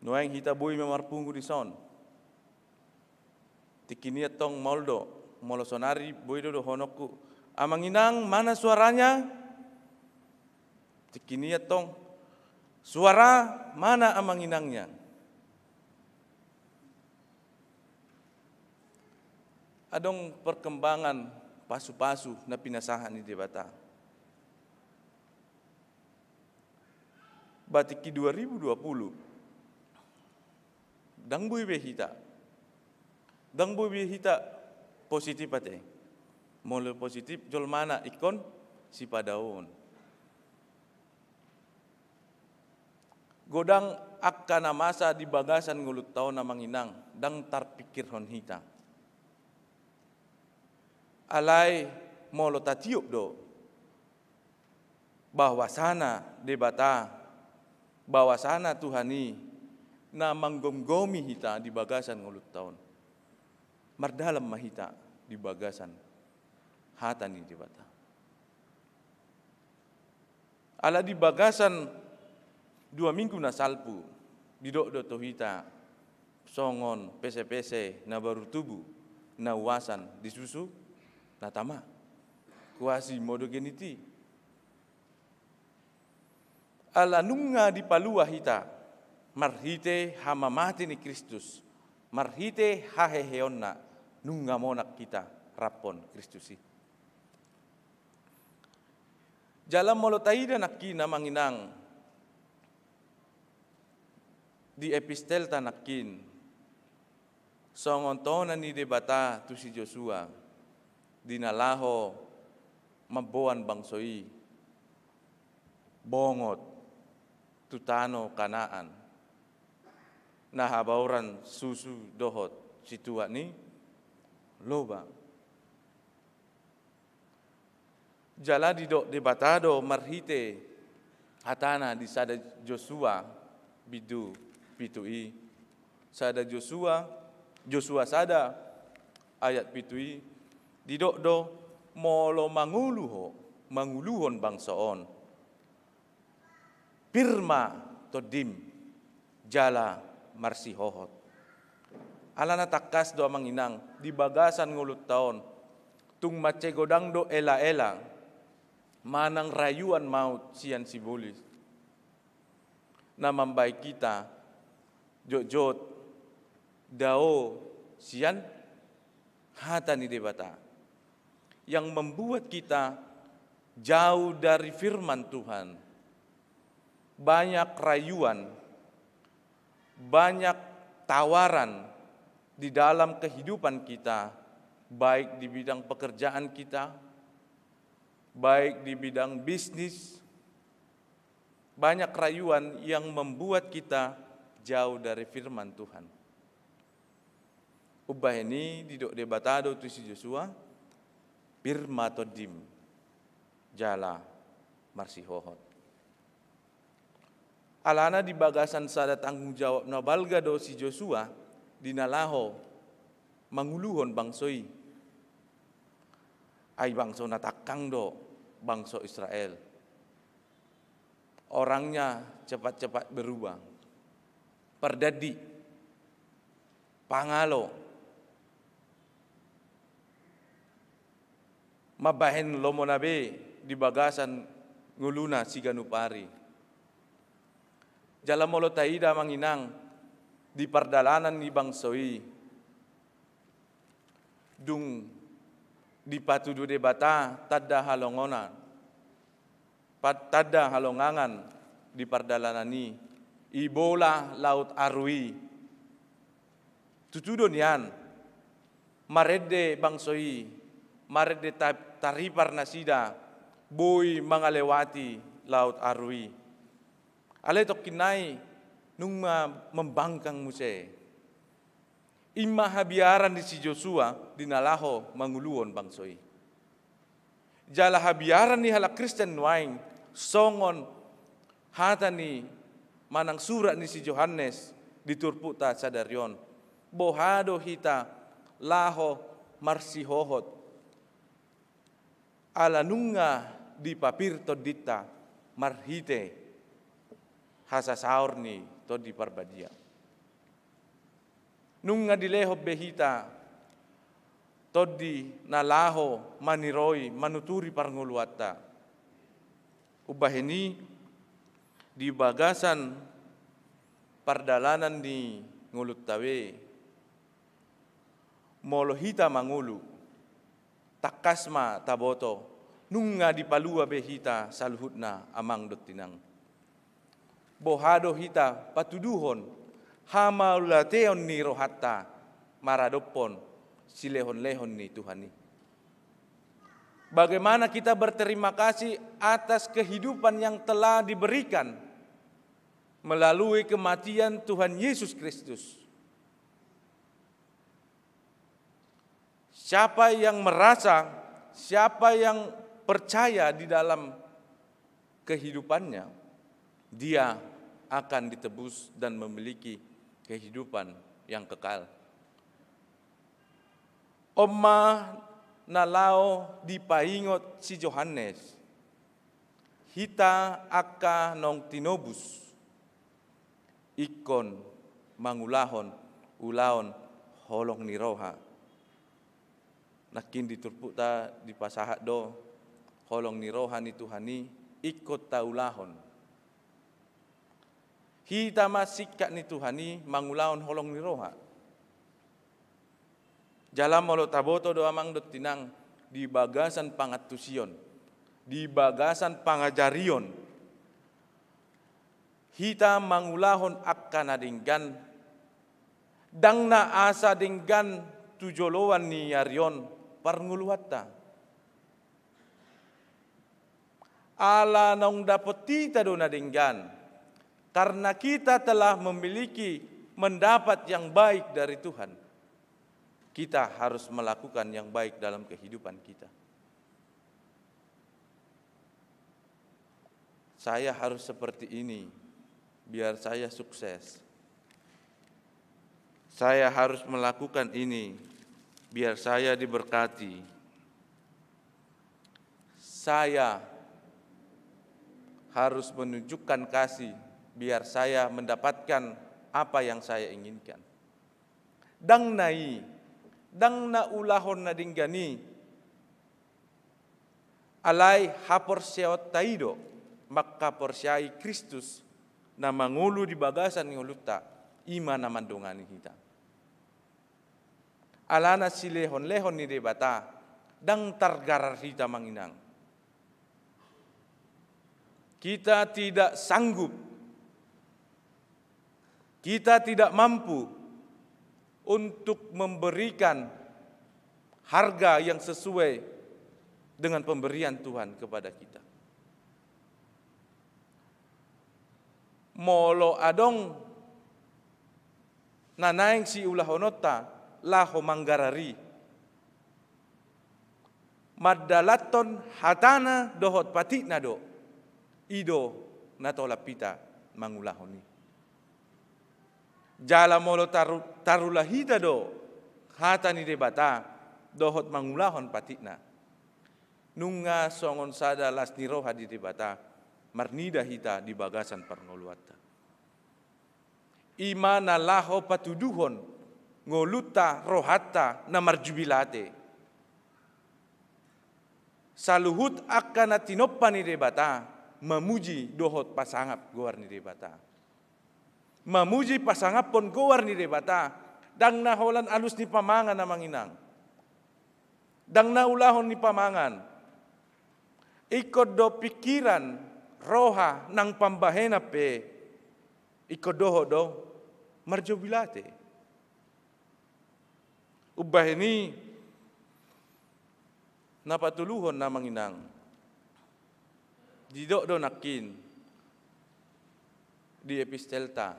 Nuaeng hita boi ma marpungu dison. Tingki nian tong maol do, molo sonari boi do dohononku, "Amang inang, mana suaranya?" Tingki nian tong, "Suara mana amang inangnya?" Adong perkembangan pasu-pasu na pinasahat ni Debata. Ba tingki dua ribu dua puluh, ndang boi be hita, ndang boi be hita positif ate. Molo positif jolmana ingkon sipadaoon. Godang angka na masa di bagasan ngolunta on, amang inang, ndang tarpingkirhon hita. Alai molo tatiop do bahwasana Debata, bahwasana Tuhan i na manggomgomi hita di bagasan ngolunta on, mardalan ma hita di bagasan hata ni Debata. Ala di bagasan dua minggu na salpu, didok do tu hita songon pese-pese na baru tubu, na uasan di susu na tama, quasi monogeniti. Ala nunga dipalua hita marhite hamamate ni Kristus, marhite haheheonna, nunga monang hita raphon Kristus i. Jala molo taida nangkin, amang inang, di epistelta nangkin, songon tona ni Debata tu si Josua, di na laho mamboan bangso i bongot tu tano Kanaan, na habaoran susu dohot situak ni lobang. Jala didok Debata do marhite hatana di sada Josua bindu pitu i, sada Josua, Josua sada ayat pitu i, didok do, molo mangolu ho manguluhon bangso on, pir ma tondim jala marsihohot. Alana tangkas do, amang inang, di bagasan ngolunta on tung mansai godang do ela-ela manang rayuan maut sian sibolis na mambahen hita jotjot dao sian hata ni Debata, yang membuat kita jauh dari firman Tuhan. Banyak rayuan, banyak tawaran di dalam kehidupan kita, baik di bidang pekerjaan kita, baik di bidang bisnis, banyak rayuan yang membuat kita jauh dari firman Tuhan. Umbahen i didok Debata do tu si Josua, pir ma tondim jala marsihohot. Alana di bagasan sada tanggung jawab na balga do si Josua di na laho manguluhon bangso i. Ai bangso na tangkang do bangso Israel. Orangnya cepat-cepat berubah. Pardandi, pangalo, mambahen lomona be di bagasan ngoluna siganup ari. Jala molo taida, amang inang, di pardalanan ni bangso i, dung Dipatudu Debata tanda halongonan, pat-, tanda halongangan di pardalanan i, ibola laut aru i. Tutu do nian, marende bangso i, marende ta-, taripar nasida, boi mangalewati laut aru i. Alai tongkin nai nunga mambangkang muse. I ma habiaran ni si Josua di na laho manguluhon bangso i. Jala habiaran ni halak Kristen nuaeng songon hata ni manang surat ni si Johannes di turpukta sadari on. Boha do hita laho marsihohot ala nunga dipapir tondinta marhite hasasaor ni Tondi Parbadia. Nunga dilehon be hita Tondi na laho maniroi manuturi parngoluanta. Umbahen i di bagasan pardalanan ni ngolunta be, molo hita mangolu, tangkas ma taboto, nunga dipalua be hita saluhutna amang dohot inang. Boha do hita patuduhon hamauliateon ni rohanta maradophon silehonlehon ni Tuhan i? Bagaimana kita berterima kasih atas kehidupan yang telah diberikan melalui kematian Tuhan Yesus Kristus? Siapa yang merasa, siapa yang percaya di dalam kehidupannya, dia akan ditebus dan memiliki kehidupan yang kekal. On ma na laho dipaingot si Johannes. Hita angka naung tinobus ingkon mangulahon ulaon holong ni roha. Nangkin di turpukta dipasahat do holong ni roha ni Tuhan i ingkon taulahon. Hita ma singkat ni Tuhan i mangulahon holong ni roha. Jala molo taboto do amang dohot inang di bagasan pangantusion, di bagasan pangajarion, hita mangulahon angka na denggan, ndang na asa denggan tu joloan ni ari on parngoluanta. Ala naung dapot hita do na denggan, karena kita telah memiliki, mendapat yang baik dari Tuhan, kita harus melakukan yang baik dalam kehidupan kita. Saya harus seperti ini biar saya sukses. Saya harus melakukan ini biar saya diberkati. Saya harus menunjukkan kasih biar saya mendapatkan apa yang saya inginkan. Ndang na i, ndang na ulahon na denggan i. Alai haporseaonta i do mangkaporseai Kristus na mangolu di bagasan ngolunta, i ma na mandongani hita. Alana silehonlehon ni Debata ndang targarar hita amang inang. Kita tidak sanggup, kita tidak mampu untuk memberikan harga yang sesuai dengan pemberian Tuhan kepada kita. Molo adong na naeng siulahononta laho manggarar i, mandalanhon hatana dohot patikna do, i do na tolap hita mangulahon i. Jala molo taru-, tarula hita do hata ni Debata dohot mangulahon patikna, nunga songon sada las ni roha di Debata marnida hita di bagasan parngoluanta. I ma na laho patuduhon ngolunta, rohanta na marjubilate. Saluhut angka na tinompa ni Debata mamuji dohot pasangap goar ni Debata. Mamuji pasangaphon goar ni Debata, ndang na holan alus ni pamangan amang inang. Ndang na ulaon ni pamangan. Ingkon do pingkiran, roha nang pambahenan pe ingkon dohot do marjubilate. Umbahen i, na patoluhon, amang inang, didok do nangkin di epistelta: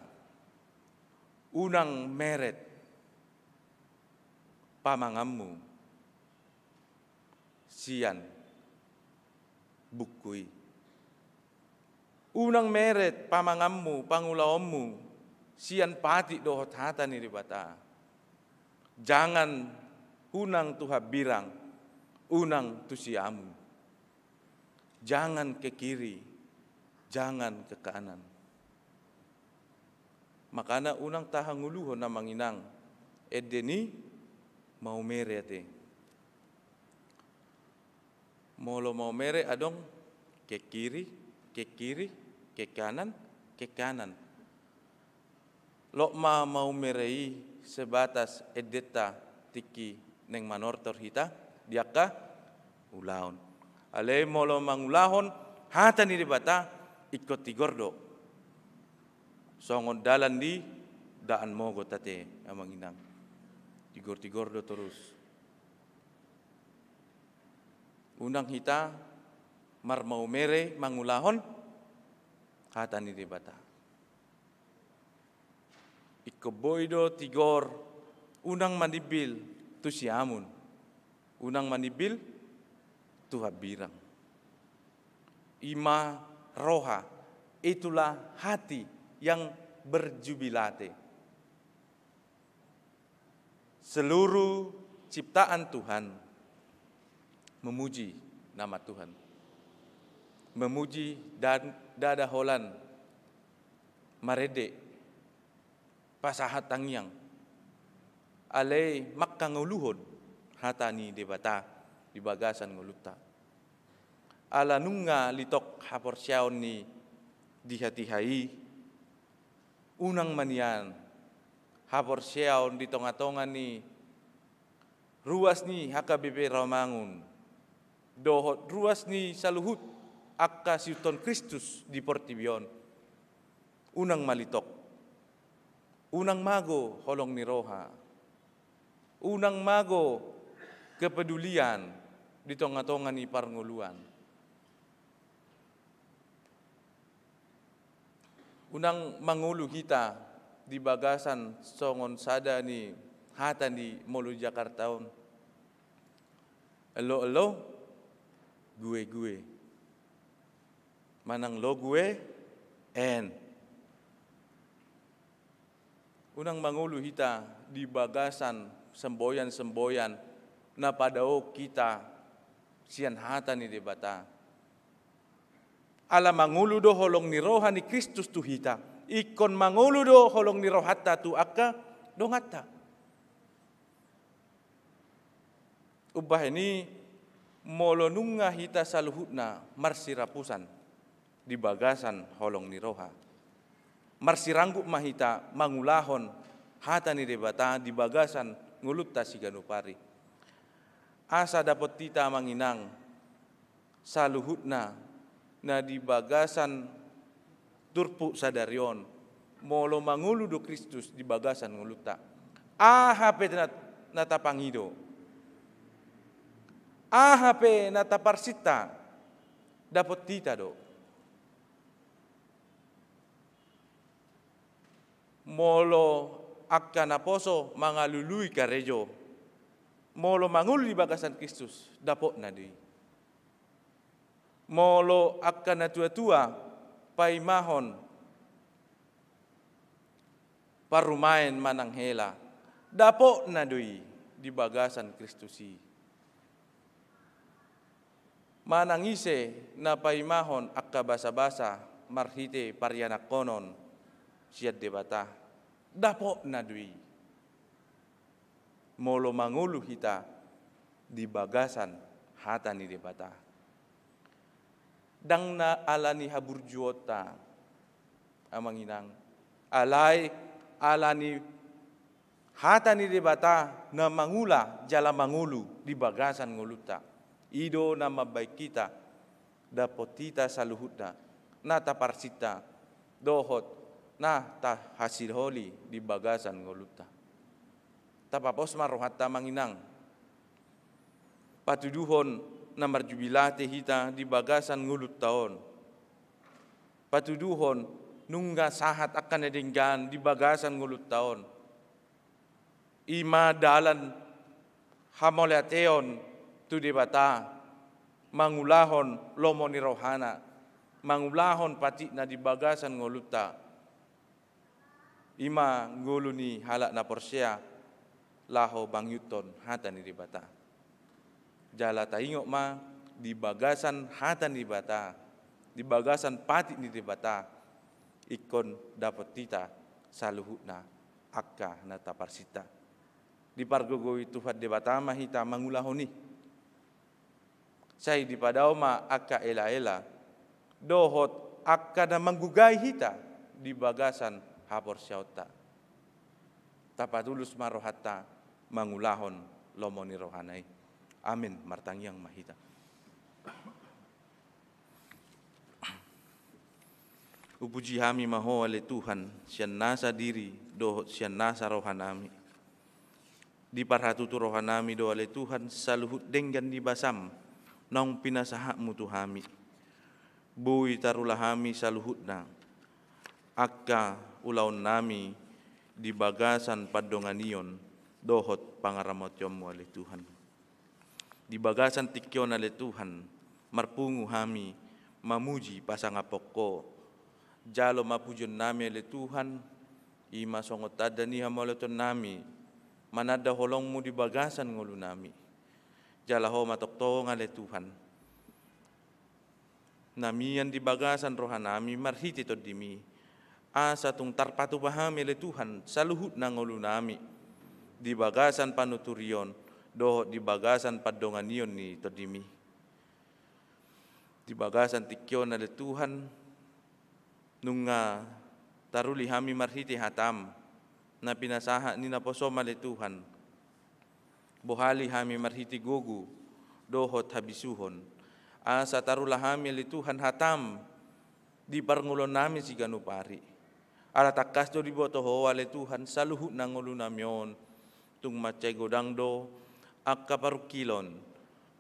Unang meret pamanganmu sian bungku i. Unang meret pamanganmu, pangulaonmu sian patik dohot hata ni Debata. Jangan, unang tu hambirang, unang tu siamun. Jangan ke kiri, jangan ke kanan. Makana unang tahangoluhon, amang inang, ende ni maumere ate. Molo maumere adong ke kiri, ke kiri, ke kanan, ke kanan. Lot ma maumere i sebatas endenta tingki naeng manortor hita di angka ulaon. Alai molo mangulahon hata ni Debata, ingkon tigor do. Songon dalan di daan mogot ate, amang inang. Tigor-tigor do torus. Unang hita marmaumere mangulahon hata ni Debata. Ingkon boi do tigor, unang manimbil tu siamun, unang manimbil tu hambirang. I ma roha, itulah hati yang berjubilate. Seluruh ciptaan Tuhan memuji nama Tuhan. Memuji dan dada holan marende, pasahat tangiang. Alai mangkangoluhon hata ni Debata di bagasan ngolunta. Ala nunga litok haporseaon ni di hatiha i, unang ma nian haporseaon di tonga-tonga ni ruas ni H K B P Rawamangun dohot ruas ni saluhut angka siuton Kristus di portibi on. Unang ma litok. Unang mago holong ni roha. Unang mago kepedulian di tonga-tonga ni parngoluan. Unang mangolu hita di bagasan songon sada ni hata ni molo Jakarta on: Elo-elo, gue-gue. Manang lo gue en. Unang mangolu hita di bagasan semboyan-semboyan na padaok hita sian hata ni Debata. Ala mangolu do holong ni roha ni Kristus tu hita, ingkon mangolu do holong ni rohanta tu angka donganta. Umbahen i, molo nunga hita saluhutna marsirapusan di bagasan holong ni roha, marsiranggup ma hita mangulahon hata ni Debata di bagasan ngolunta siganup ari. Asa dapot hita, amang inang, saluhutna na di bagasan turpuk sadari on, molo mangolu do Kristus di bagasan ngolunta, aha pe na, na tapangido, aha pe na taparsinta, dapot hita do. Molo angka naposo mangalului karejo, molo mangolu di bagasan Kristus, dapotna do i. Molo angka natua-tua paimahon parumaen manang hela, dapotna do i di bagasan Kristus i. Manang ise na paimahon angka basa-basa marhite parianakhonon sian Debata, dapotna do i. Molo mangolu hita di bagasan hata ni Debata. Ndang na ala ni haburjuonta, amang inang, alai ala ni Hata ni Debata na mangula jala mangolu di bagasan ngolunta. I do na mambahen hita, dapot hita saluhutna na taparsinta dohot na tahasiholi di bagasan ngolunta. Tapapos ma rohanta, amang inang. Patuduhon na marjubilate hita di bagasan ngolunta on. Patuduhon nunga sahat angka na denggan di bagasan ngolunta on. I ma dalan hamauliateon tu Debata, mangulahon lomo ni rohana, mangulahon patikna di bagasan ngolunta. I ma ngolu ni halak na porsea laho mangihuthon hata ni Debata. Jala taingot ma, di bagasan hata ni Debata, di bagasan patik ni Debata, ingkon dapot hita saluhutna angka na taparsinta. Dipargogoi Tuhan Debata ma hita mangulahon i. Sai dipadao ma angka elaela dohot angka na manggogai hita di bagasan haporseaonta. Tapatulus ma rohanta mangulahon lomo ni rohana i. Amin. Martangiang ma hita. Hupuji hami ma Ho ale Tuhan, sian nasa diri dohot sian nasa rohanami. Diparhatutu rohanami do ale Tuhan saluhut denggan ni basaM naung pinasahatMu tu hami. Boi tarula hami saluhutna angka ulaonnami di bagasan pandonganion dohot pangaramotionMu ale Tuhan. Di bagasan tingki on ale Tuhan, marpungu hami mamuji pasangaphon Ho. Jalo ma pujionnami ale Tuhan, i ma songon tanda ni hamauliatonnami mananda holongMu di bagasan ngolunami. Jala Ho ma tongtong ale Tuhan na mian di bagasan rohanami marhite TondiMi, asa tung tarpatupa hami ale Tuhan saluhutna ngolunami di bagasan panuturion dohot di bagasan pandonganion ni TondiMi. Di bagasan tingki on ale Tuhan, nunga taruli hami marhite hataM na pinasahat ni naposoM ale Tuhan. Bohali hami marhite gogo dohot habisuhon, asa tarula hami ale Tuhan hataM di parngoluonnami siganup ari. Ala tangkas do diboto Ho ale Tuhan saluhutna ngolunami on. Tung mansai godang do angka parungkilon,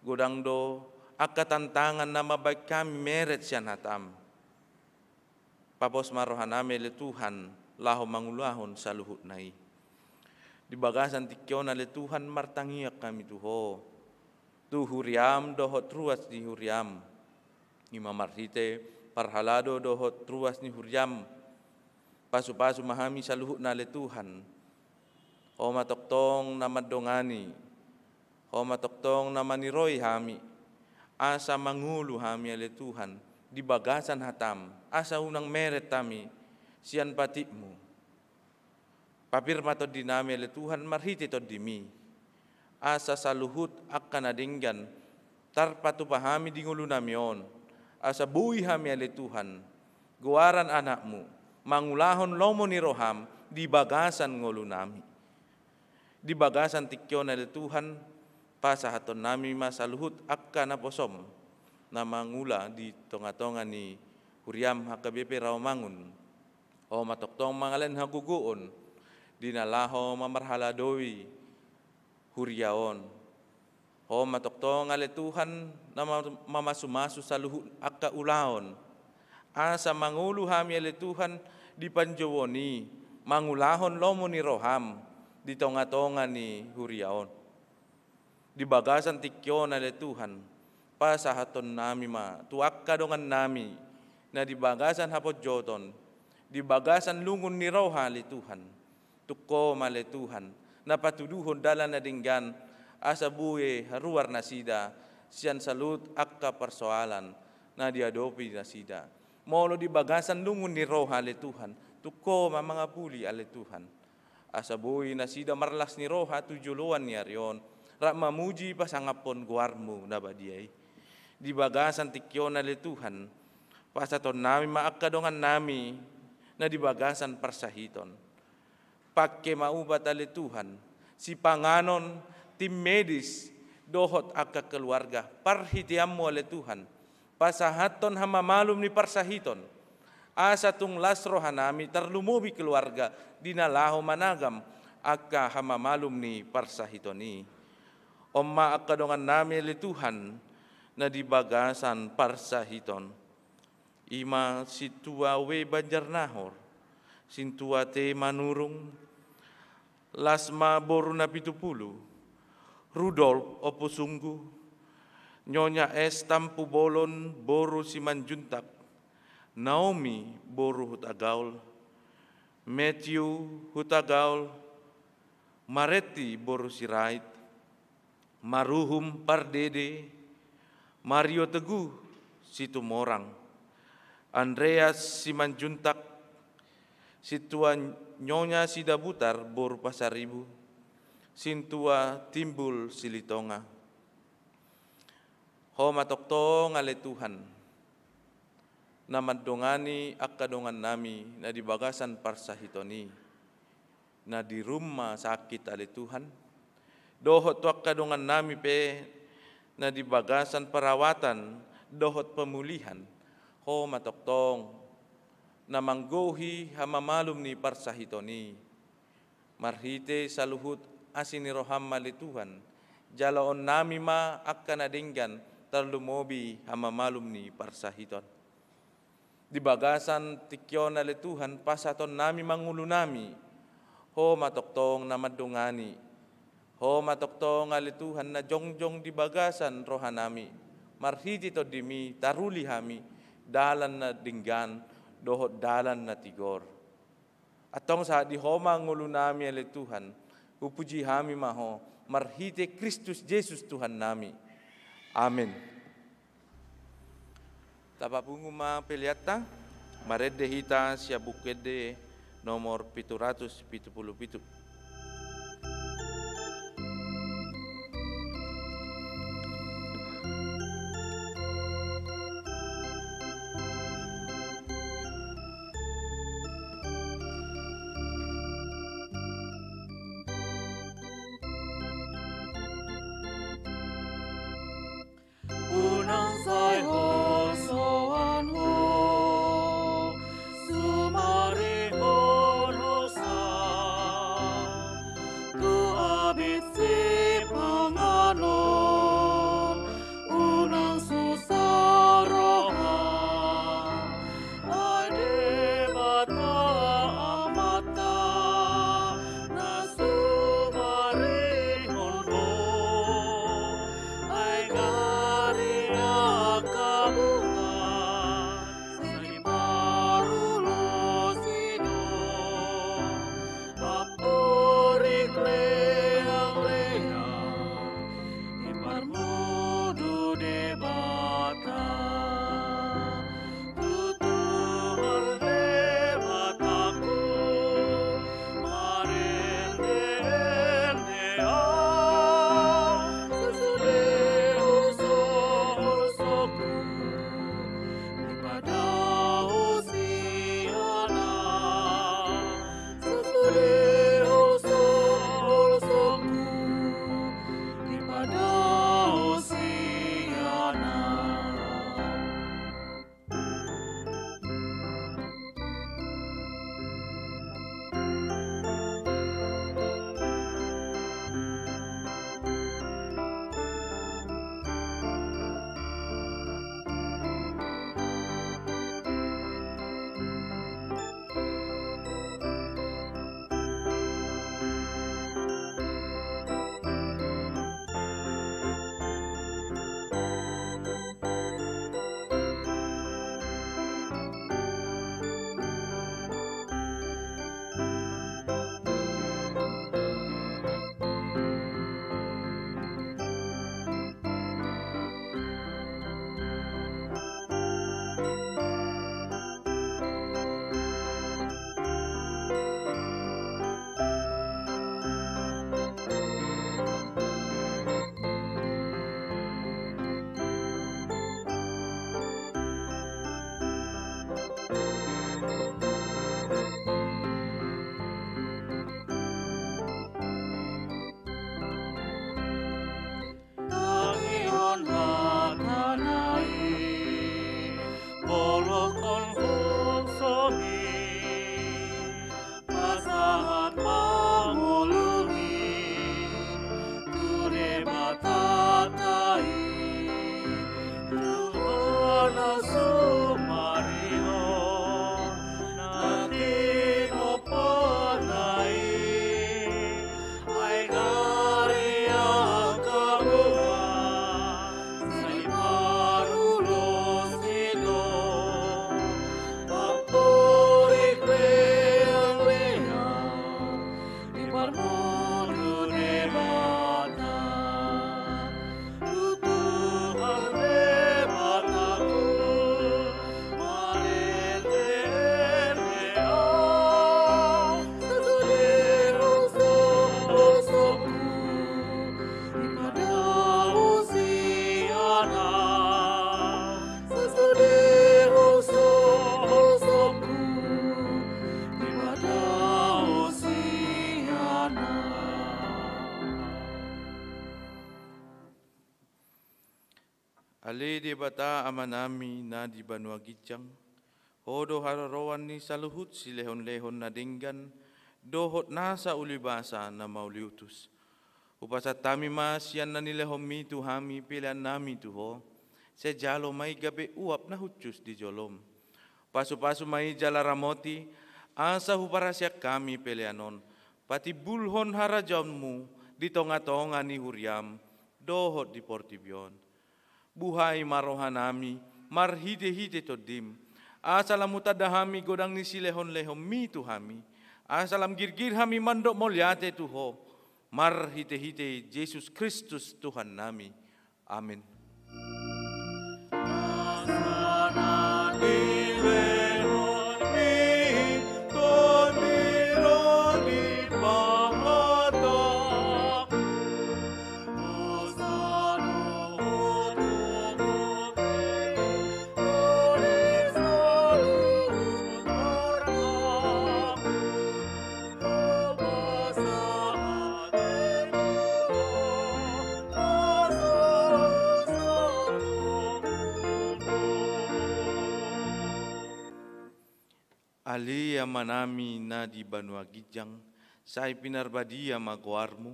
godang do angka tantangan na mambahen hami meret sian hataM. Papos ma rohanami ale Tuhan laho mangulahon saluhutna i. Di bagasan tingki on ale Tuhan martangiang hami tu Ho, tu huriaM dohot ruas ni huriaM. I ma marhite parhalado dohot ruas ni huriaM. Pasupasu ma hami saluhutna ale Tuhan. Ho ma tongtong na mandongani, Ho ma tongtong na maniroi hami, asa mangolu hami ale Tuhan di bagasan hataM, asa unang meret hami sian patikMu. Papir ma tondinami ale Tuhan marhite TondiMi, asa saluhut angka na denggan tarpatupa hami di ngolunami on, asa boi hami ale Tuhan goaran anakMu, mangulahon lomo ni rohaM di bagasan ngolunami. Di bagasan tingki on ale Tuhan, pasahatonnami ma saluhut angka naposoM na mangula di tongatonga ni huriaM H K B P Rawamangun. Ho ma tongtong mangalehon hagogoon di na laho mamarhaladoi huria on. Ho ma tongtong ale Tuhan na ma-, mamasumasu saluhut angka ulaon, asa mangolu hami ale Tuhan di panjouon i mangulahon lomo ni rohaM di tongatonga ni huria on. Di bagasan tingki on ale Tuhan, pasahatonnami ma tu angka dongannami na di bagasan haponjoton, di bagasan lungun ni roha ale Tuhan. Tung Ho ma ale Tuhan na patuduhon dalan na denggan, asa boi haruar nasida sian saluhut angka parsoalan na diadopi nasida. Molo di bagasan lungun ni roha ale Tuhan, tung Ho ma mangapuli ale Tuhan, asa boi nasida marlas ni roha tu joloan ni ari on, rap mamuji pasangaphon goarMu na badia i. Di bagasan tingki on ale Tuhan, pasahatonnami ma angka dongannami na di bagasan parsahiton. Pangke ma ubat ale Tuhan, sipanganon, tim medis, dohot angka keluarga, parhiteanmu ale Tuhan, pasahathon hamamalum ni parsahiton, asa tung las rohanami tarlumobi keluarga di na laho managam angka hamamalum ni parsahiton i. On ma angka dongannami ale Tuhan, na di bagasan parsahiton. I ma sintua W Banjarnahor, sintua T Manurung, Lasma boru Napitupulu, Rudolf Ompusunggu, Nyonya S Tampubolon boru Simanjuntak, Naomi boru Hutagaol, Matthew Hutagaol, Maretti boru Sirait, Maruhum Pardede, Mario Teguh Situmorang, Andreas Simanjuntak, sintua Nyonya Sidabutar boru Pasaribu, sintua Timbul Silitonga. Ho ma tongtong ale Tuhan, na mandongani angka dongannami na di bagasan parsahiton i, na di rumah sakit ale Tuhan, dohot tu angka dongannami pe na di bagasan perawatan dohot pemulihan, ho ma tongtong na manggohi hamamalum ni parsahiton i. Marhite saluhut asi ni roham ale Tuhan, jaloonnami ma angka na denggan tarlumobi hamamalum ni parsahiton. Di bagasan tingki on ale Tuhan, pasahatonnami ma ngolunami, ho ma tongtong na mandongani, ho ma tongtong ale Tuhan na jongjong di bagasan rohanami, marhite tondimi taruli hami dalan na denggan dohot dalan na tigor. Antong sahat di ho ma ngolunami ale Tuhan, hupuji hami ma ho, marhite Kristus Jesus Tuhannami. Amen. Tapapungu ma peleanta, marende hita sian Buku Ende nomor pitu ratus pitu pulu pitu. Unang sai hasoanku sumarihon hosa. Ale Debata Amanami na di banua ginjang, Ho do haroroan ni saluhut silehonlehon na denggan dohot nasa ulibasa na mauliutus. Hupasahat hami ma sian na nilehonmi tu hami peleannami tu Ho, sai jalo ma i gabe uap na hushus di jolom. Pasupasu ma i jala ramoti, asa huparhaseang hami pelean on patimbulhon harajaonmu di tongatonga ni huriam dohot di portibi on. Buhai ma rohanami marhitehite Tondim, asa lam hutanda hami godang ni silehonlehonmi tu hami, asa lam girgir hami mandok mauliate tu Ho, marhitehite Jesus Kristus Tuhannami. Amen. Ale Amanami na di banua ginjang, sai pinarbadia ma goarmu,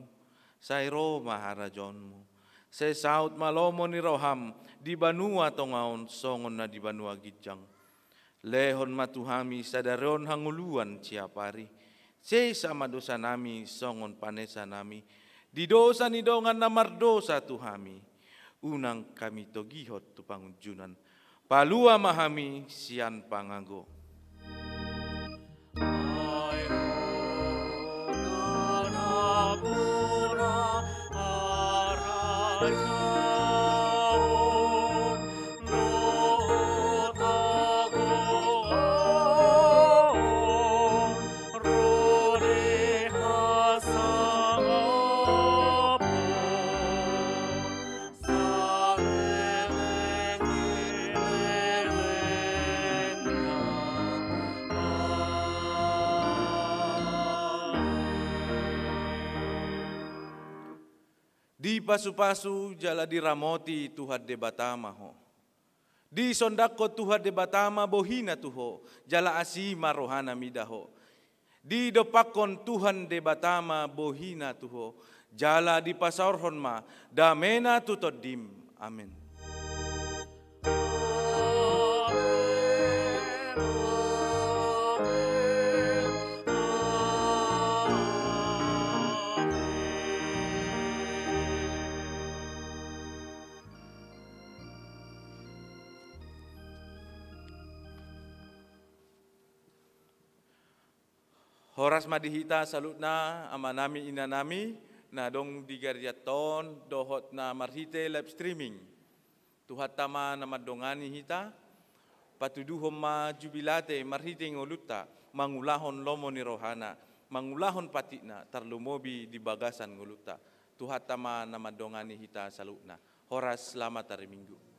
sai ro ma harajaonmu, sai saut ma lomo ni roham di banua tonga on songon na di banua ginjang. Lehon ma tu hami sadari on hangoluan siapari. Sesa ma dosanami songon panesanami di dosa ni dongan na mardosa tu hami. Unang hami togihon tu pangunjunan. Palua ma hami sian pangago. Dipasupasu jala diramoti Tuhan Debata ma ho. Disondangkon Tuhan Debata ma bohina tu ho, jala asi ma rohana mida ho. Didompakkon Tuhan Debata ma bohina tu ho, jala dipasaorhon ma damena tu tondim. Amen. Horas ma di hita saluhutna, amanami, inanami, na adong di garianta on dohot na marhite live streaming. Tuhanta ma na mandongani hita, patuduhon ma jubilate marhite ngolunta, mangulahon lomo ni rohana, mangulahon patikna, tarlumobi di bagasan ngolunta. Tuhanta ma na mandongani hita saluhutna. Horas, selamat hari Minggu.